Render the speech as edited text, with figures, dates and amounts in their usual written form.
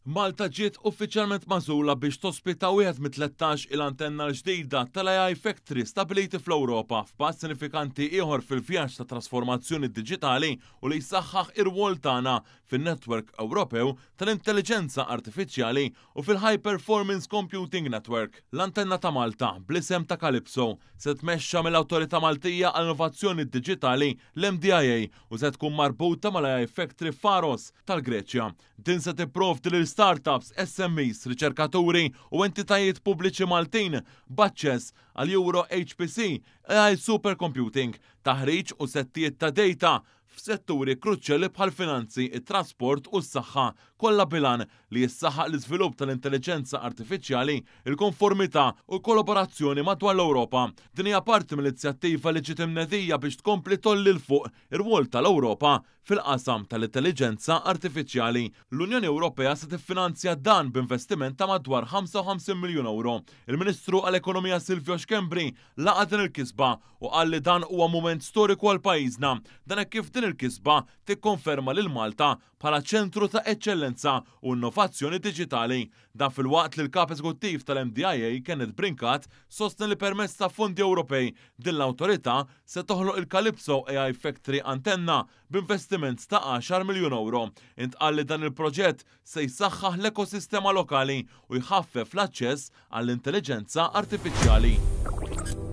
Malta ġiet uffiċjalment magħżula biex tospita wieħed mit-13 il-antenna l-ġdida tal-AI Factory stabbiliti fl-Ewropa f'pass sinifikanti ieħor fil-vjaġġ ta' trasformazzjoni diġitali u li jsaħħaħ ir-rwol tagħna fin-Netwerk Ewropew tal-Intelliġenza Artifiċjali u fil-High Performance Computing Network. L-antenna ta' Malta, bl-isem ta' Calypso, se tmexxa mill-Awtorità Maltija għall-Innovazzjoni Diġitali, l-MDIA, u se tkun marbuta mal-AI Factory Faros tal-Greċja. Din se tipprovdi lil startups, SMEs, riċerkaturi u entitajiet pubbliċi Maltin b'aċċess għal Euro HPC, AI Supercomputing, taħriġ u settijiet ta' data f'setturi kruċjali bħall-finanzi, it-trasport u s-saħħa, kollha bil-għan li jissaħħaħ l-iżvilupp tal-intelliġenza artifiċjali, il-konformità u l-kollaborazzjoni madwar l-Ewropa. Din hija parti mill-inizjattiva li ġiet imnedija biex tkompli tgħolli 'l fuq ir-rwol tal-Ewropa fil-qasam tal-intelliġenza artifiċjali. L-Unjoni Ewropea se tiffinanzja dan b'investiment ta' madwar 55 miljun ewro. Il-Ministru għall-Ekonomija Silvio Schembri laqa' din il-kisba u qal li dan huwa mument storiku għal pajjiżna. Dan hekk kif din il-kisba tikkonferma lil Malta bħala ċentru ta' eċċellenza u innovazzjoni diġitali. Dan filwaqt li l-Kap Eżekuttiv tal-MDIA Kenneth Brincat sostna li permezz ta' fondi Ewropej din l-awtorità se toħloq il-Calypso AI Factory Antenna b'investiment ta' 10 miljun ewro. Intqal li dan il-proġett se jsaħħaħ l-ekosistema lokali u jħaffef l-aċċess għall-intelliġenza artifiċjali.